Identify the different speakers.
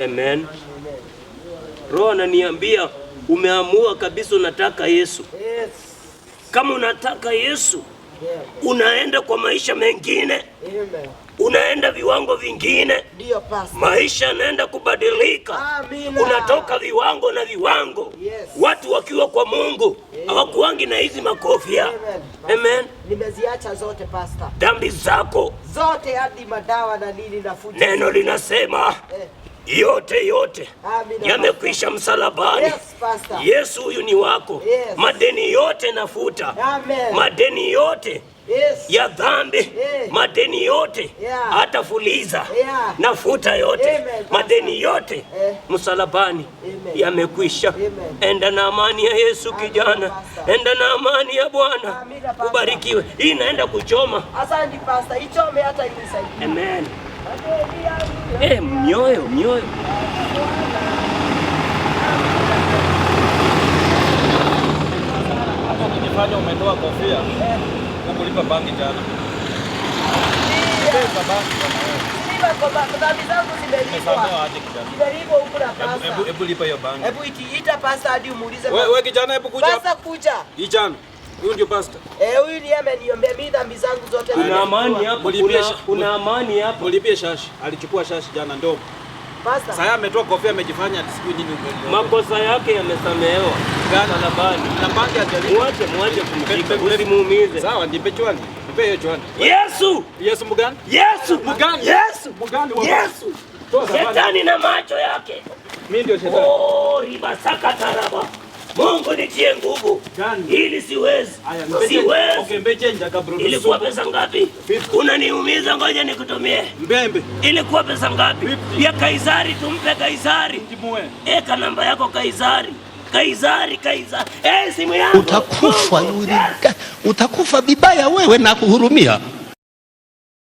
Speaker 1: Amen. Roho ananiambia umeamua kabisa unataka Yesu.
Speaker 2: Yes.
Speaker 1: Kama unataka Yesu,
Speaker 2: Yeah.
Speaker 1: unaenda kwa maisha mengine,
Speaker 2: Amen.
Speaker 1: Unaenda viwango vingine,
Speaker 2: Ndio, pastor.
Speaker 1: Maisha yanaenda kubadilika.
Speaker 2: Amina.
Speaker 1: Unatoka viwango na viwango.
Speaker 2: Yes.
Speaker 1: Watu wakiwa kwa Mungu hawakuangi na hizi makofia.
Speaker 2: Amen.
Speaker 1: Amen.
Speaker 2: Nimeziacha zote, pastor.
Speaker 1: Dhambi zako
Speaker 2: Zote, hadi madawa na nini nafuta.
Speaker 1: Neno linasema yote yote
Speaker 2: Amina.
Speaker 1: Yamekwisha msalabani.
Speaker 2: Yes, pastor.
Speaker 1: Yesu huyu ni wako.
Speaker 2: Yes.
Speaker 1: Madeni yote nafuta.
Speaker 2: Amen.
Speaker 1: Madeni yote ya dhambi, madeni yote hata fuliza nafuta yote,
Speaker 2: Amen, pastor.
Speaker 1: Madeni yote msalabani
Speaker 2: Amen.
Speaker 1: yamekwisha.
Speaker 2: Amen.
Speaker 1: Enda na amani ya Yesu,
Speaker 2: Amina,
Speaker 1: kijana,
Speaker 2: pastor.
Speaker 1: enda na amani ya Bwana,
Speaker 2: Amina, pastor.
Speaker 1: ubarikiwe. Hii inaenda kuchoma.
Speaker 2: Asante, pastor. Ichome hata inisaidie.
Speaker 1: Amen.
Speaker 2: Madeni yangu.
Speaker 1: Mioyo mioyo.
Speaker 3: Hapo ukijifanya umetoa kofia, hukulipa bangi jana. Pesa bangi, bwana wewe.
Speaker 2: Silipa kwa dhambi zangu zimelipwa.
Speaker 3: Umesamehewa aje, kijana?
Speaker 2: Zimelipwa huku na
Speaker 3: Hebu
Speaker 2: pastor.
Speaker 3: hebu hebu lipa hiyo bangi.
Speaker 2: Hebu ita pastor hadi umuulize.
Speaker 3: Wewe wewe kijana, hebu kuja.
Speaker 2: Pastor, kuja.
Speaker 3: Kijana. Huyu ndio pastor.
Speaker 2: Eh, huyu ndiye ameniombea mimi dhambi zangu zote.
Speaker 1: Kuna amani hapo,
Speaker 3: Mulipie
Speaker 1: kuna amani hapo.
Speaker 3: Mulipie shashi. Alichukua shashi jana ndogo.
Speaker 2: Pastor.
Speaker 3: Sasa ametoa kofia, amejifanya ati sijui nini umeelewa.
Speaker 1: Makosa yake yamesamehewa
Speaker 3: Gani?
Speaker 1: msalabani.
Speaker 3: Na bangi hajalipa.
Speaker 1: Mwache, mwache kumshika, usimuumize.
Speaker 3: Sawa, nipe chwani. Nipe hiyo chwani.
Speaker 1: Yesu!
Speaker 3: Yesu mgani?
Speaker 1: Yesu!
Speaker 3: Mgani?
Speaker 1: Yesu!
Speaker 3: Mgani?
Speaker 1: Yesu!
Speaker 3: Toa zamani.
Speaker 1: Shetani na macho yake.
Speaker 3: Mimi ndio shetani.
Speaker 1: Oh, ribasaka taraba. Mungu nitie nguvu.
Speaker 3: Gani?
Speaker 1: Ili siwezi.
Speaker 3: Aya, nipe change.
Speaker 1: Siwezi.
Speaker 3: Okay, mpe change akabro.
Speaker 1: Ilikuwa pesa ngapi?
Speaker 3: 50.
Speaker 1: Unaniumiza, ngoja nikutumie.
Speaker 3: Mbembe.
Speaker 1: Ilikuwa pesa ngapi?
Speaker 3: 50.
Speaker 1: Ya Kaisari tumpe Kaisari.
Speaker 3: Timue.
Speaker 1: Eka namba yako Kaisari. Kaisari, Kaisari. Eh, simu yangu.
Speaker 4: Utakufa
Speaker 1: Mungu.
Speaker 4: yule, utakufa vibaya wewe na kuhurumia.